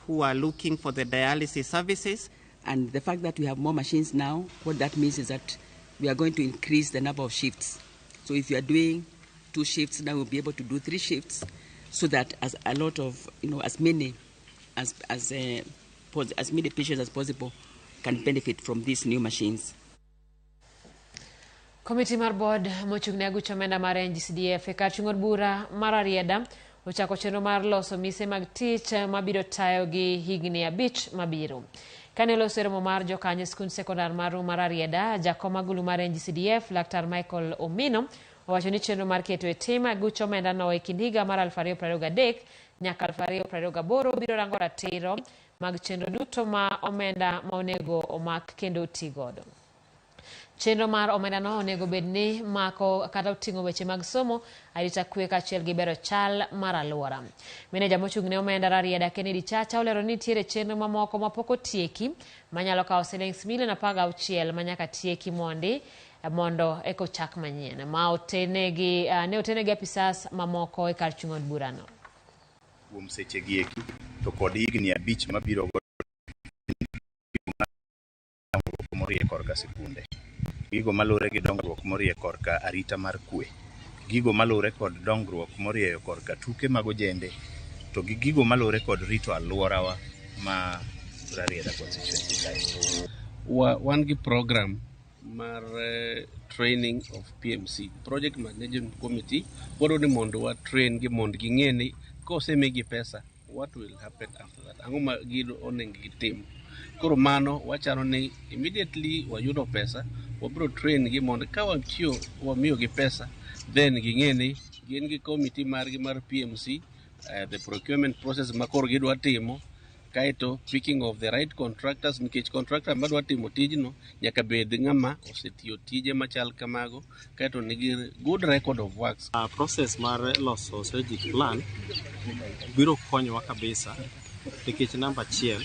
who are looking for the dialysis services. And the fact that we have more machines now, what that means is that we are going to increase the number of shifts. So if you are doing 2 shifts, now we'll be able to do 3 shifts, so that as a lot of, you know, as many as many patients as possible can benefit from these new machines. Komiti mar board mochung' ne aguch omenda mar NGCDF e kar chung' od bura mar Rarieda ochako chenro mar loso mise mag tich mabiro tayo gi higni 5 mabiro. Kane oloso e romo mar jokanyo e skund sekondar mar Rarieda, jakom agulu mar NGCDF Laktar Michael Omino owacho ni chenro mar keto e tim aguch omenda no e kind higa mar 2023 nyaka 2028 biro rango ratiro mag chenro duto ma omenda ma onego omak kendo oti godo. Chenro mar omenda no onego bed ni mako kata oting'o weche mag somo, arita kwe kaachiel gi bero chal mar alwora. Meneja mochung' ne omenda Rarieda Kennedy Chacha olero ni nitiere chenro mamoko mapok otieki manyalo kawo silings milion 16 manyaka tieki mondo eka ochak manyien ma otenegi ne otenegi apisas mamoko e kar chung' od burano. Kuom seche gi eki to kod higni 5 mabiro dongruok morie korka sikunde, gigo malure gi dongruok morie korka arita mar kwe, gigo malure kod dongruok morieyo korka tuke mag ojende, to gi gigo malure kod rito alworawa ma Rarieda constituency kae. Wan gi program mar training of PMC, Project Management Committee. Wadwaro ni mondo wa train gi mondo ging'e ni kosemigi pesa, what will happen after that? Ang'o ma gino onego gitim? Koro mano wachano ni immediately wayudo pesa, wabiro train gi mondo ka watiyo wamiyo gi pesa, then ging'e ni gin gi committee margi mar PMC, the procurement process ma koro gidwa timo, kaeto picking of the right contractors, nikech contractor madwa timo tijno nyaka bed ng'ama osetiyo tije machal kamago, kaeto nigi good record of works. Process mar loso strategic plan biro konyowa kabisa nikech namba achiel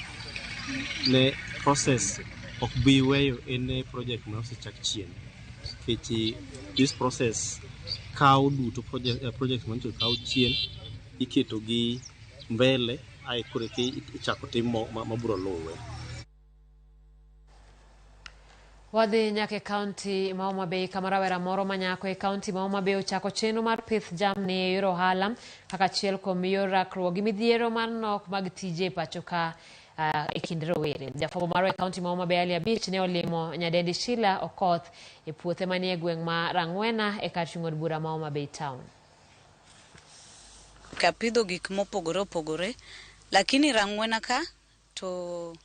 ne process ok bi weyo any project ma osechak chien, nikech this process kawo duto project manyicho kawo chien iketo gi mbele ae koro eka ichako tim mabiro luwe. Wadhi nyaka e kaunti ma Homa Bay kama rawera moro manyako e kaunti ma Homa Bay ochako chenro mar pith jamni e yor ohala kaka achiel kuom yor rakruok gi midhiero mar nok mag tije e pacho ka e kind rowere. Jafwambo marwa e kaunti ma Homa Bay Ali Abich ne olimo nyadendi Sheila Okoth e puothe manie gweng' ma Rang'wena e kar chung' od bura ma Homa Bay town. Kapidho gik mopogore opogore Lakini Rang'wena ka to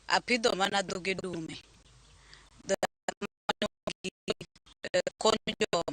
apidho mana dhoge dume. Konyo jo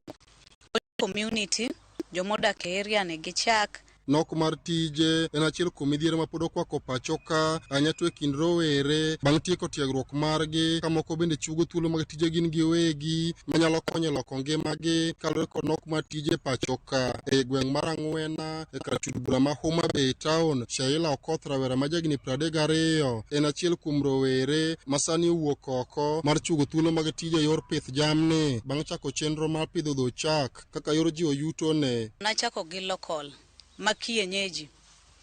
community jomodak e area ni gi chak. Nok mar tije en achiel kuom midhiero ma pod okwako pacho ka, ahinya to e kind rowere bang' tieko tiegruok margi, ka moko bende chugo thuolo mag tije gin giwegi manyalo konyo e loko ngimagi kaluwore kod nok mar tije pacho ka. E gweng' mar Ang'wena e kar chud bura ma Homa Bay town, Sheila Okoth rawera ma jahigni 32 en achiel kuom rowere ma sani owuok oko mar chugo thuolo mag tije e yor pith jamni bang' chako chenro mar pidho dho chak kaka yor jiwo yutone. Nachako gi local ma kienyeji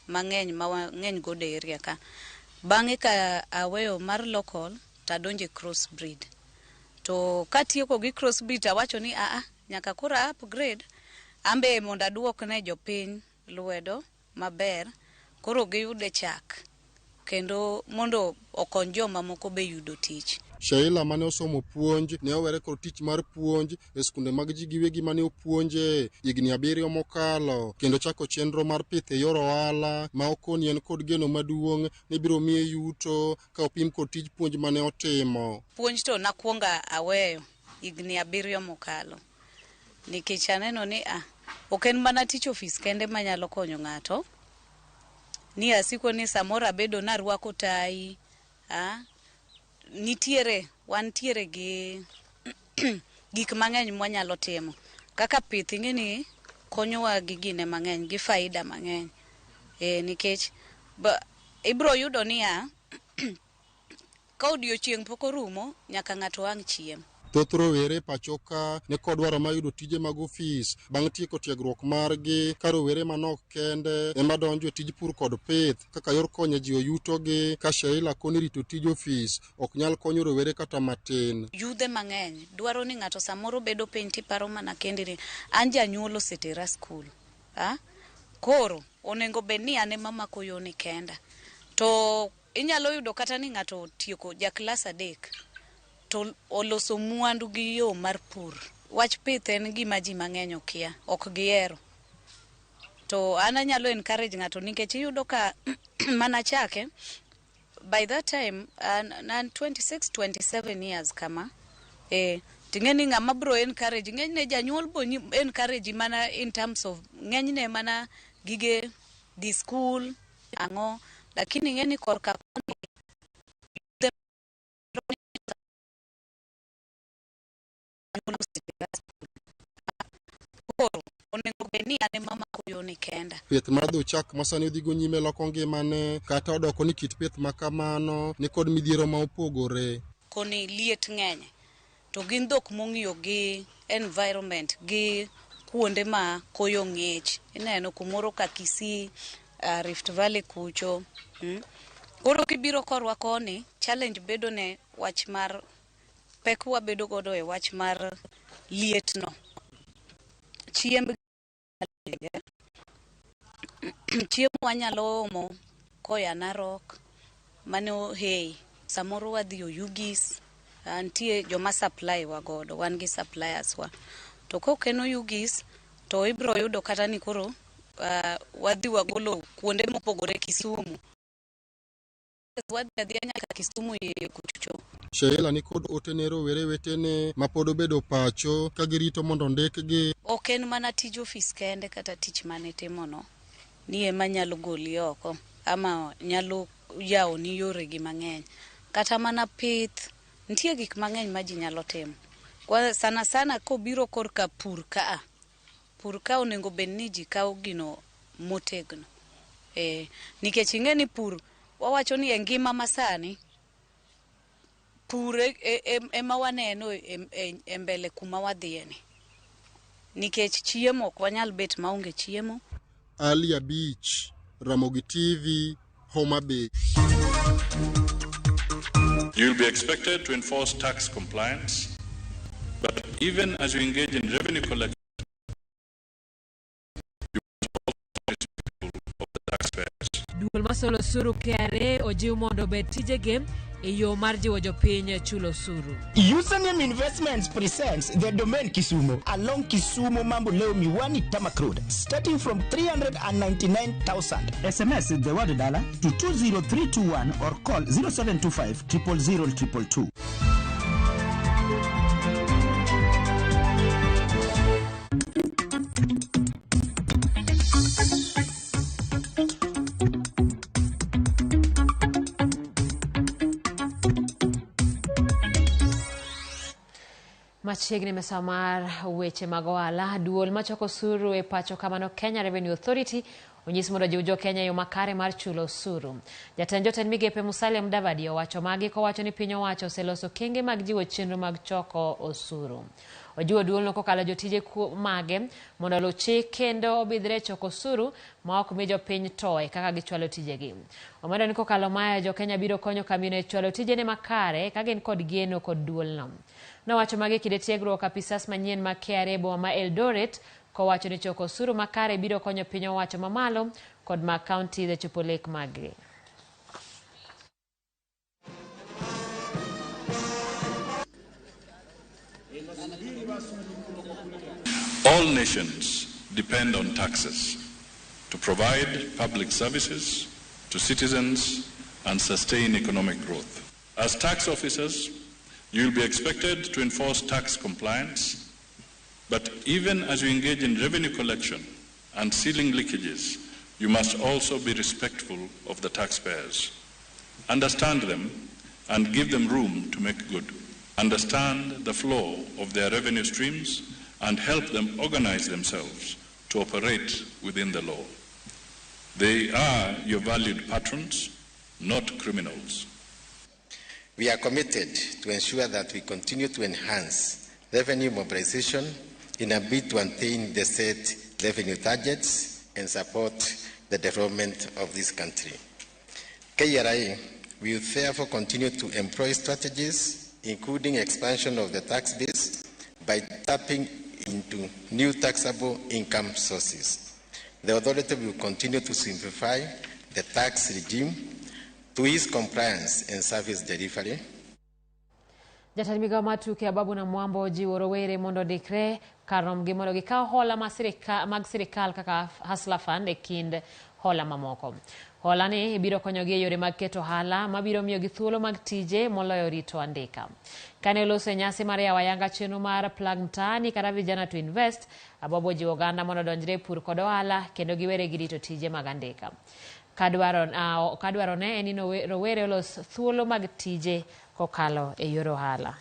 mang'eny ma wang'eny godo e area ka. Bang'e ka aweyo mar local to adonjo e cross breed. To katieko gi cross breed to awacho ni aa nyaka koro a upgrade ambe mondo aduok ne jopiny lwedo maber koro giyude chak kendo mondo okony joma moko be yudo tich. Sheila mane osomo puonj ne owere kod tich mar puonj e skunde mag ji giwegi mane opuonje higni 7 mokalo kendo chako chenro mar pith e yor ohala ma okoni en kod geno maduong' ni biro miye yuto ka opim kod tij puonj mane otimo. Puonj to nakwongo aweyo higni 7 mokalo nikech aneno ni ok en mana tich ofis kende manyalo konyo ng'ato, ni asiko ni samoro abedo narwako tai, nitiere wantiere gi gik mang'eny mwanyalo timo kaka pith ing'e ni konyowa gi gine mang'eny gi faida mang'eny nikech ibro yudo niya ka odiochieng' pok orumo nyaka ng'ato ang' chiem. Thoth rowere pacho ka ne kod dwaro mar yudo tije mag ofis bang' tieko tiegruok margi, ka rowere manok kende ema donjo e tij pur kod pith kaka yor konyo ji oyutogi, ka Sheila koni rito tij ofis ok nyal konyo rowere kata matin. Yudhe mang'eny dwaro ni ng'ato samoro bedo piny tiparo mana kendi ni an janyuol osetera skul, koro onego bed ni an ema amako yoni kenda. To inyalo yudo kata ni ng'ato otieko ja klas 3 to oloso mwandu gi yo mar pur. Wach pith en gima ji mang'eny okia, ok gihero. To an anyalo encourage ng'ato nikech iyudo ka mana chake by that time an 26 27 years kama, ting'e ni ng'ama bro encourage ng'enyne janyuol bo encourage mana in terms of ng'enyne mana gige dhi school ang'o, lakini ing'e ni korka koni koro onego bed ni an ema amako yoni kenda. Pith mar dho chak ma sani odhigo nyime loko ngimane kata odoko ni kit pith ma kamano ni kod midhiero ma opogore. Koni liet ng'eny to gin dhok mong'iyo gi environment gi kuonde ma koyo ng'ich, ineno kumoro ka Kisii, Rift Valley kucho. Koro kibiro korwa koni challenge bedo ne wach mar pek wabedo godo e wach mar liet no. Chiemb chiemo wanyalo omo koya Narok, mano hey, samoro wadhi Oyugis, nitie joma supply wa godo, wan gi suppliers wa. To kok en Oyugis to ibro yudo kata ni koro wadhi wagolo kuonde mopogore Kisumu. Wadhi adhiya nyaka Kisumu iye kucho. Sheila ni kod ote ne rowere wetene ma pod obedo pacho ka girito mondo ondikgi. Ok en mana tij ofis kende kata tich mane itimono ni ema nyalo goli oko ama nyalo yawoni yoregi mang'eny. Kata mana pith, nitie gik mang'eny ma ji nyalo timo. Kwa sana sana kobiro korka pur kaa, pur ka onego bed ni ji kawo gino motegno. Nikech ing'e ni pur, wawacho ni e ngima masani, pur ema waneno e mbele kuma wadhiye ni. Nikech chiemo ok wanyal bet maonge chiemo. Ali Abich, Ramogi TV, Homa Bay. You will be expected to enforce tax compliance, but even as you engage in revenue collection, you must also be respectful of the taxpayers. Duol masolo osuru KRA ojiw mondo obed tijegi e yo mar jiwo jopiny chulo osuru. Username Investments presents the Domain Kisumu along Kisumu Mamboleo Miwani Tarmac Road, starting from 399,000. SMS the word dollar to 20321 or call 0725 000 222. Machiegni mesa mar weche mag ohala, duol machoko osuru e pacho kamano Kenya Revenue Authority onyis mondo ojiw jokenya e yo makare mar chulo osuru. Jatend jotend migepe Musalia Mudavadi owacho magi kowacho ni piny owacho oseloso okenge mag jiwo chenro mag choko osuru. Ojiwo duolno kokalo jotije mage mondo oluw chik kendo obidhre e choko osuru ma ok mi jopiny toe kaka gichwalo tijegi. Omedo ni kokalo mae jokenya biro konyo kambino e chwalo tijene makare ka gin kod geno kod duolno. Nowacho magi e kinde tiegruok apisas manyien mag KRA e boma ma Eldoret kowacho ni choko osuru makare biro konyo piny owacho mamalo kod mag kaunti e chopo lek maggi. All nations depend on taxes to provide public services to citizens and sustain economic growth. As tax officers, you will be expected to enforce tax compliance, but even as you engage in revenue collection and sealing leakages, you must also be respectful of the taxpayers. Understand them and give them room to make good. Understand the flow of their revenue streams and help them organize themselves to operate within the law. They are your valued patrons, not criminals. We are committed to ensure that we continue to enhance revenue mobilization in a bid to attain the set revenue targets and support the development of this country. KRA will therefore continue to employ strategies, including expansion of the tax base by tapping into new taxable income sources. The authority will continue to simplify the tax regime to ease compliance and service delivery. Jatend migao mar tuke Ababu Namwambo ojiwo rowere mondo odikre kar romgi mondo gikaw hola mag sirikal kaka Hustler Fund e kind hola mamoko. Hola ni biro konyogi e yore mag keto ohala mabiro miyogi thuolo mag tije moloyo rito andika. Kane oloso e nyasi mar yawo ayanga chenro mar Plug Mtaani kata Vijana to Invest, Ababu ojiwo oganda mondo odonjre e pur kod ohala kendo giwere gi rito tije mag andika. Kadwarone en ni rowere olos thuolo mag tije kokalo e yor ohala.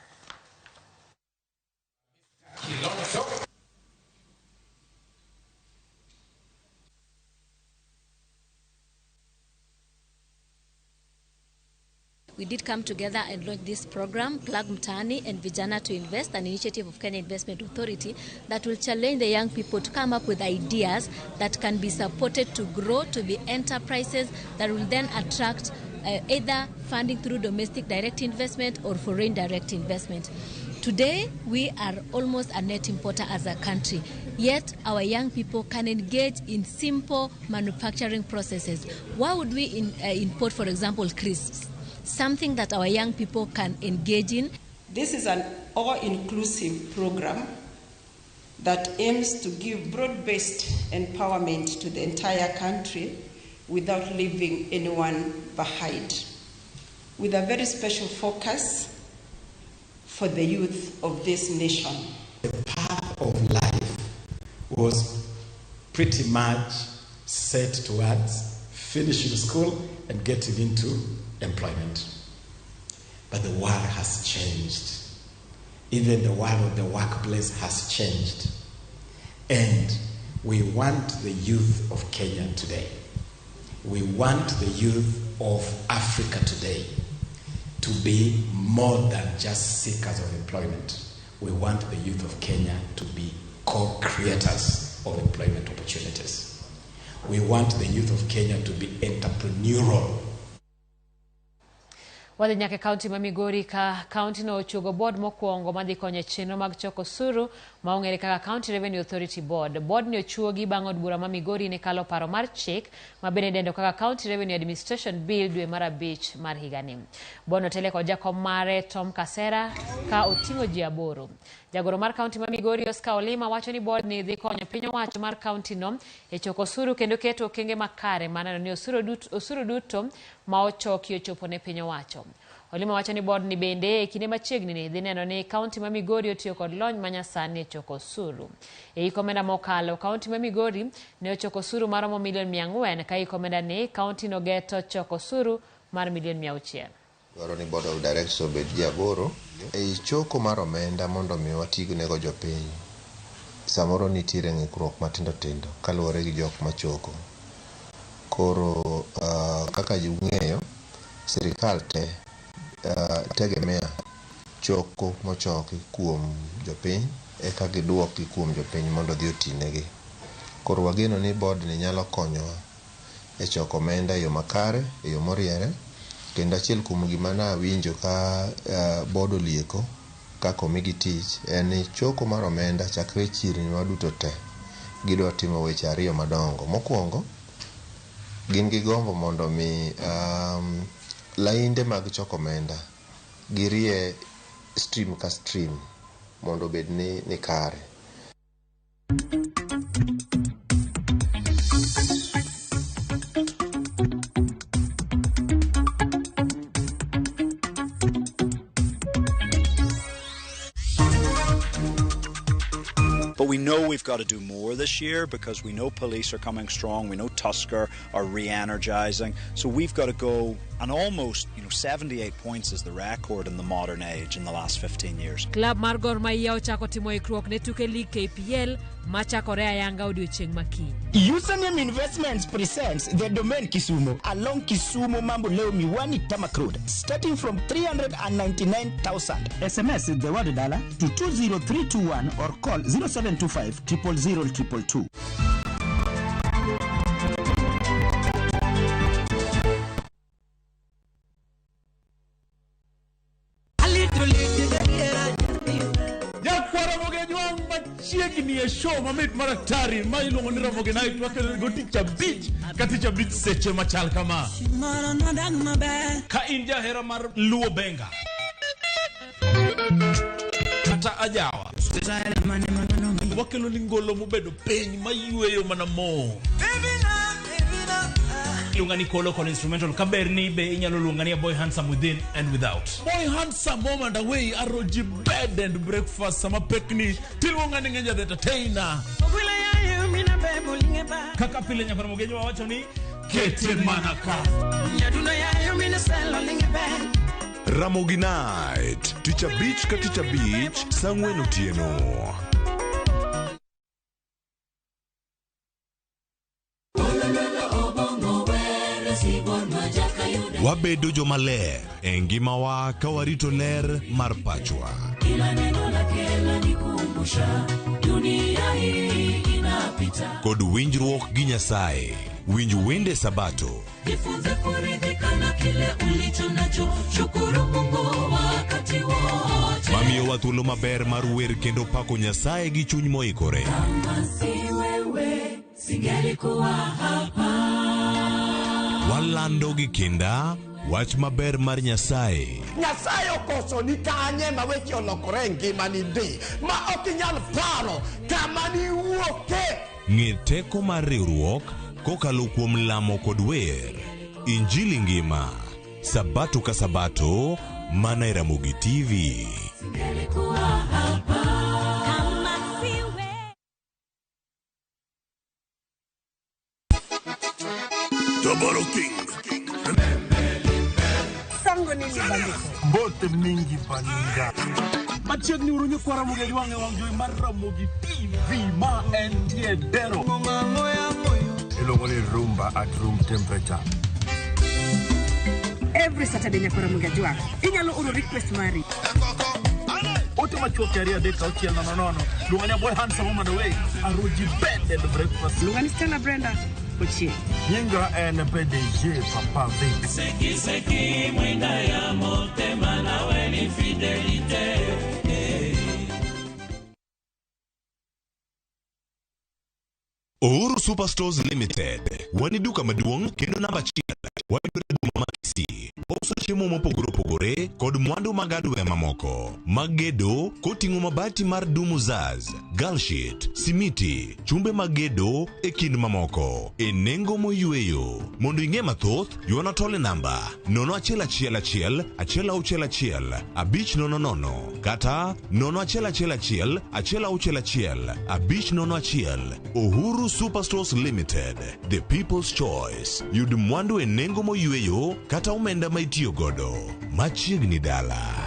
We did come together and launch this program, Plug Mtaani and Vijana to Invest, an initiative of Kenya Investment Authority that will challenge the young people to come up with ideas that can be supported to grow, to be enterprises that will then attract either funding through domestic direct investment or foreign direct investment. Today, we are almost a net importer as a country, yet our young people can engage in simple manufacturing processes. Why would we import, for example, crisps? Something that our young people can engage in. This is an all-inclusive program that aims to give broad-based empowerment to the entire country without leaving anyone behind, with a very special focus for the youth of this nation. The path of life was pretty much set towards finishing school and getting into employment. But the world has changed. Even the world of the workplace has changed. And we want the youth of Kenya today. We want the youth of Africa today to be more than just seekers of employment. We want the youth of Kenya to be co-creators of employment opportunities. We want the youth of Kenya to be entrepreneurial. Wadhi nyaka e kaunti ma Migori ka kaunti no ochuogo board mokwongo madhi konyo e chenro mag choko osuru ma ong'ere kaka County Revenue Authority Board. Board ni ochuogi bang' od bura ma Migori ne kalo paro mar chik ma bende idendo kaka County Revenue Administration Bill dwe mar 5 mar higani. Board no tele kod jakom mare Tom Kasera ka oting'o ji 8. Jagoro mar kaunti ma Migori Oscar Olima wacho ni board ni dhi konyo piny owacho mar kaunti no e choko osuru kendo keto okenge makare mar neno ni osuru duto ma ochoki ochopo ne piny owacho. Olima wacho ni board ni bende e kinde machiegni ni dhi neno ni kaunti ma Migori otiyo kod lony manyasani e choko osuru. E hik omenda mokalo, kaunti ma Migori ne ochoko osuru maromo milion 400 ka hik omenda ni kaunti no geto choko osuru mar milion 600. Dwaro ni board of directors obed ji 8 ei choko mar omenda mondo mi watignego jopiny. Samoro nitiere ng'ikruok matindo tindo kaluwore gi jok machoko. Koro kaka ung'eyo, sirikal te tegemea choko mochoki kuom jopiny eka giduoki kuom jopiny mondo odhi otinegi. Koro wageno ni board ni nyalo konyowa e choko omenda e yo makare, e yo moriere, kendo achiel kuom gima nawinjo ka board olieko kaka omigi tich en ni choko mar omenda chakre chirni wa duto te gidwa timo weche 2 madongo. Mokwongo, gin gi gombo mondo mi lainde mag choko omenda girie stream ka stream mondo obed ni kare. But we know we've got to do more this year because we know police are coming strong, we know Tusker are re-energizing. So we've got to go and almost, 78 points is the record in the modern age in the last 15 years. Club mar Gor Mahia ochako timo ikruok ne tuke League KPL machakore ayanga odiochieng' makiny. Username Investments presents the Domain Kisumu along Kisumu Mambo Leo Miwani Tamak Road, starting from 399,000. SMS the word dollar to 20321 or call 0725 000 222. Chiegni e show mamit mar atari ma iluongo ni Ramogi Night wakelo go tich abich ka tich abich seche machal kama. Ka in jahera mar Luo Benga kata ajawa, wakelo ni ngolo mobedo piny mayweyo mana mo. Iluonga ni Kolo kod instrumental kaber ni be inyalo luonga ni a boy handsome within and without. Boy handsome home and away aroji bed and breakfast sama pekni tiluonga ni Ngenja the entertainer. Kaka pile nyakoro Mogenyo wawacho ni kete mana ka. Ramogi Night, tich abich ka tich abich, saa 4 otieno. Wabedo jomaler e ngimawa ka warito ler mar pachwa. Kod winjruok gi Nyasaye. Winj wende Sabato. Jifunze kuridhika na kile ulicho nacho, shukuru Mungu wakati wote. Mamiyowa thuolo maber mar wer kendo pako Nyasaye gi chuny moikore. Kama si wewe, singelikuwa hapa. Walando gi kinda wach maber mar Nyasaye. Nyasaye okoso ni kanye ma weche olokore e ngimani ndi ma ok inyal paro kama niwuoke. Ng'e teko mar riwruok kokalo kuom lamo kod wer. Injili ngima, Sabato ka Sabato, mana e Ramogi TV. Singelikuwa hapa. Kama si wewe. Tabaro King. Sango nini bandiko? Mbote mingi baninga. Machiegni uru nyikwa Ramogi Ajwang' e wang' jowi mar Ramogi TV ma entie Dero. Iluongo ni rumba at room temperature. Every Saturday nyakwa Ramogi Ajwang' inyalo oro request mari. Ote machuok 2 3 6 0 0. Luonga ni boy handsome woman away. Aroji bed and breakfast. Luonga ni Stella Brenda. Ochieng. Nyinga en PDG Papa Vic. Seki mwinda ya motema nawe ni fidelite. Uhuru Superstores Limited. Wan duka maduong' kendo namba 1 wayudore e boma ma Kisii. Wauso chiemo mopogore opogore kod mwandu mag hardware mamoko mag gedo koting'o mabati mar Dumuzaz, Galshit, simiti, chumbe mag gedo e kind mamoko e nengo moyweyo. Mondo ing'e mathoth, ywana tol e namba 0111 161 500 kata 0111 161 501. Uhuru Superstores Limited, the people's choice. Yud mwandu e nengo moyweyo kata omenda ma itiyo godo machiegni dala.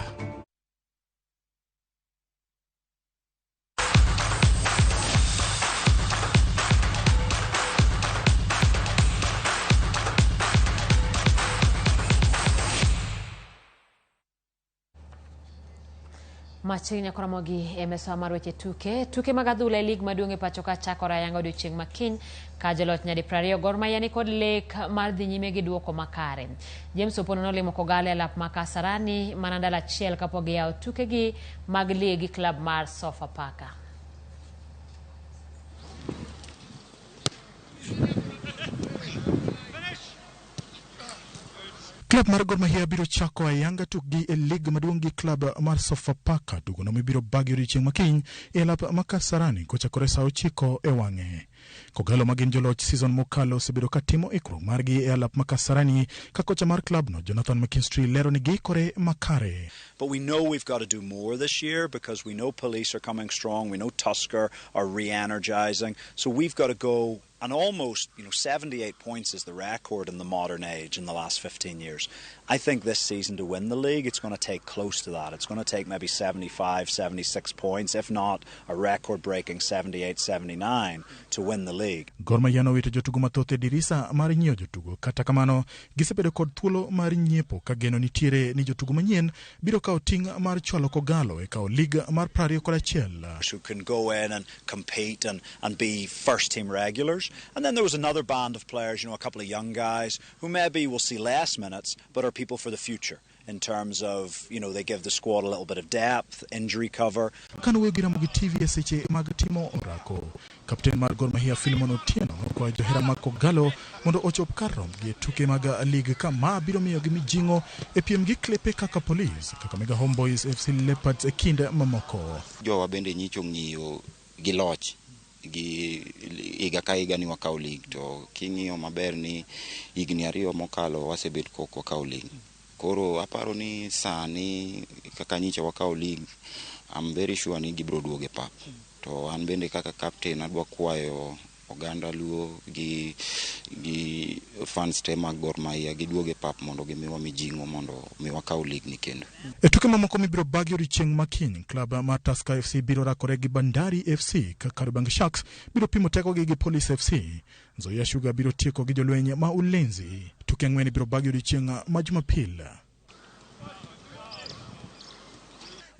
Machiegni nyaka Ramogi e mesa mar weche tuke. Tuke mag adhula e lig maduong' e pacho ka chakore ayanga odiochieng' ma kiny ka joloch nyadi 20 Gor Mahia ni kod lek mar dhi nyime gi duoko makare. James Opondo nolimo Kogalo e alap ma Kasarani mana ndalo achiel kapok giyawo tukegi mag lig gi klab mar Sofapaka. Klab mar Gor Mahia biro chako ayanga tukgi e lig maduong' gi klab mar Sofapaka. Tugono mibiro bagi odiochieng' makiny e alap ma Kasarani kochakore saa 9 e wang'e. Kogalo ma gin joloch season mokalo osebedo ka timo ikruok margi e alap ma Kasarani ka kocha mar klabno Jonathan McKinstry lero ni giikore makare. But we know we've got to do more this year because we know Police are coming strong, we know Tusker are re-energizing, so we've got to go and almost, 78 points is the record in the modern age in the last 15 years. I think this season to win the league, it's going to take close to that. It's going to take maybe 75, 76 points, if not a record-breaking 78, 79 to win the league. Gor Mahia nowito jotugo mathoth e dirisa mar nyiewo jotugo. Kata kamano, gisebedo kod thuolo mar nyiepo ka geno nitiere ni jotugo manyien biro kawo ting' mar chwalo Kogalo e kawo lig mar 21. Who can go in and compete and be first-team regulars. And then there was another band of players, a couple of young guys who maybe will see less minutes but are people for the future in terms of, they give the squad a little bit of depth, injury cover. Kano gi Ramogi TV e seche mag timo orako. Kapten mar Gor Mahia Philemon Otieno okwayo johera mag Kogalo mondo ochop kar rombgi e tuke mag lig ka ma biro miyogi mijing'o e piem gi klepe kaka Police, Kakamega Homeboys, FC Leopards e kind mamoko. Jowa bende nyicho ng'iyo gi loch gi higa ka higa ni wakawo lig, to king'iyo maber ni higni 2 mokalo wasebet kok wakawo lig. Koro aparo ni sani kaka nyicha wakawo lig, I'm very sure ni gibiro duogo e pap. To an bende kaka captain adwa kwayo oganda Luo gi fans te mag Gor Mahia giduog e pap mondo gimiwa mijing'o mondo mi wakaw lig ni kendo. E tuke mamoko mibiro bagi odiochieng' ma kiny, klab mar Tusker FC biro rakore gi Bandari FC ka Kariobangi Sharks biro pimo tekogi gi Police FC. Nzoia Sugar biro tieko gi jolweny ma Ulinzi. Tuke 4 biro bagi odiochieng' ma Jumapil.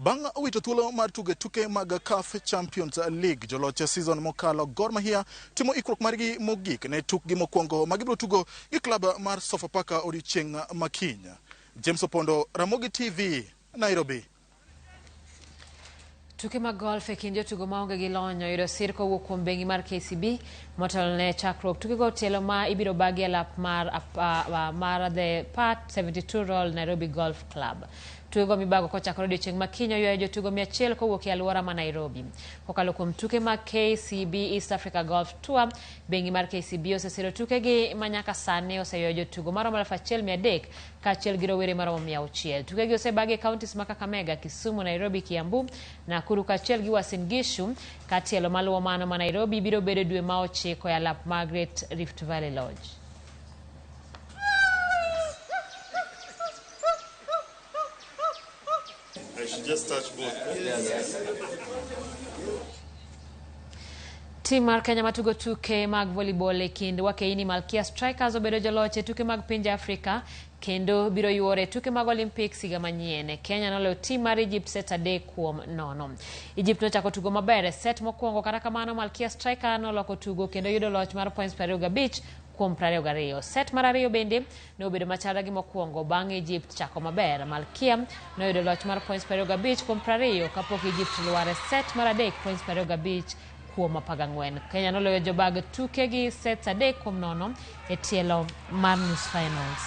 Bang' wito thuolo mar tugo tuke mag CAF Champions League, joloch season mokalo Gor Mahia timo ikruok margi mogik ne tukgi mokwongo ma gibiro tugo gi klab mar Sofapaka odiochieng' ma kiny. James Opondo, Ramogi TV, Nairobi. Tuke mag golf e kind jotugo maonge gi lony oyudo sir kowuok kuom bengi mar KCB motelo ne chakruok tukego tielo ma ibiro bagi e lap mar The Part 72 Roll Nairobi Golf Club. Tukego mibago kochakore odiochieng' ma kiny oywayo jotugo 100 kowuok e alwora ma Nairobi. Kokalo kuom tuke mag KCB East Africa Golf Tour, bengi mar KCB osesiro tukegi ma nyaka sani oseywayo jotugo maromo 1300 kaachiel gi rowere maromo 600. Tukegi osebagi e counties ma Kakamega, Kisumu, Nairobi, Kiambu, Nakuru kaachiel gi Uasin Gishu, ka tielo maluwo mano ma Nairobi biro bedo dwe ma 9 e alap mar Great Rift Valley Lodge. I should just touch both. Yes. Tim mar Kenya matugo tuke mag volleyball e kind wakeini Malkia Strikers obedo joloch e tuke mag pinje Afrika kendo biro yuore e tuke mag Olympics higa manyien. Kenya noloyo tim mar Egypt set 3-0. Egypt nochako tugo maber e set mokwongo, kata kamano Malkia Striker noloko tugo kendo yudo loch mar points 25 kuom 22. Set mar ariyo bende nobedo machalre gi mokwongo bang' Egypt chako maber. Malkia noyudo loch mar points 25 kuom 20 kapok Egypt lwar e set mar adek points 25 kuom 14. Kenya noloyo jobag tuke gi sets 3-0 e tielo mar nus finals.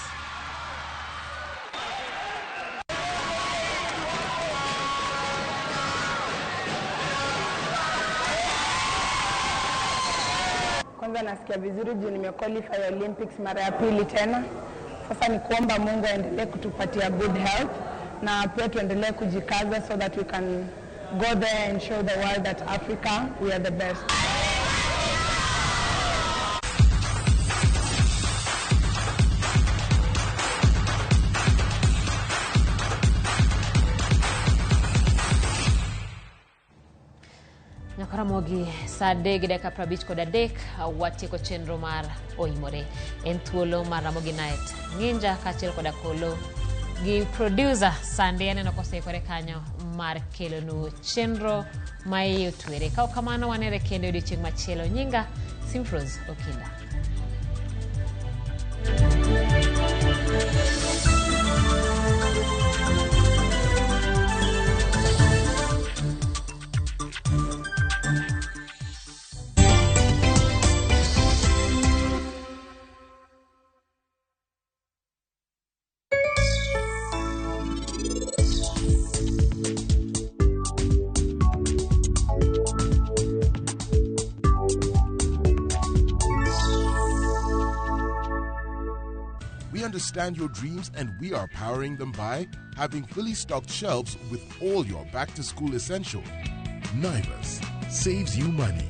Kwanza nasikia vizuri juu nimequalify Olympics mara ya pili tena. Sasa ni kuomba Mungu aendelee kutupatia good health na pia tuendelee kujikaza so that we can go there and show the world that Africa, we are the best. Nyakaramogi saa 3:53 watieko chenro mar Oimore. En thuolo mar Ramogi Night Nginja kaachiel koda Kolo gi producer Sande aneno koseikore kanyo mar kelonu chenro ma iye otwere. Ka ok kamano wanere kendo e odiochieng' machielo. Nyinga Simfrose Okinda. We understand your dreams and we are powering them by having fully stocked shelves with all your back to school essentials. Naivas saves you money.